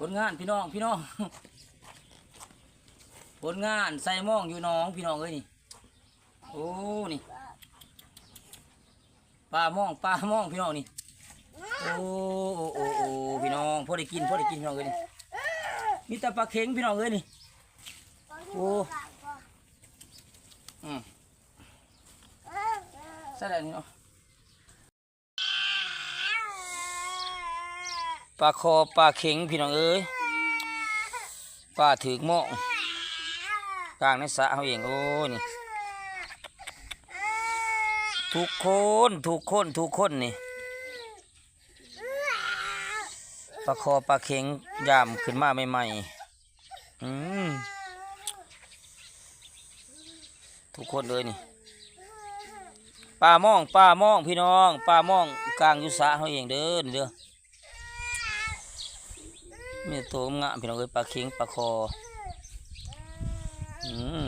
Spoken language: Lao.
ຜົນງານພີ່ນ້ອງ ພີ່ນ້ອງ ຜົນງານໃສ່ມອງຢູ່ໜອງພີ່ນ້ອງເອີຍນີ້. ໂອ້ ນີ້ ປາມອງ ປາມອງພີ່ນ້ອງນີ້. ໂອ້ ໂອ້ ໂອ້ ໂອ້ ພີ່ນ້ອງ ພໍໄດ້ກິນ ພໍໄດ້ກິນພີ່ນ້ອງເອີຍນີ້. ມີແຕ່ປາເຂັງພີ່ນ້ອງເອີຍນີ້. ໂອ້ ອືມ ໃສ່ໄດ້ນີ້ເນາະ. ປາຄໍປາເຂັງພີ່ນ້ອງເອີຍ ປາຖືກມອງ ກາງໃນສະເຮົາເອງ. ໂອ້ຍ ນີ້ ທຸກຄົນ ທຸກຄົນ ທຸກຄົນນີ້ ປາຄໍປາເຂັງ ຍາມຂຶ້ນມາໃໝ່ໆ. ອືມ ທຸກຄົນເອີຍນີ້ ປາມອງ ປາມອງພີ່ນ້ອງ ປາມອງ ກາງຢູ່ສະເຮົາເອງເດີ ນີ້ເດີ. ມີແຕ່ໂຕງາມໆ ພີ່ນ້ອງເອີຍ ປາເຂັງ ປາຄໍ. ອືມ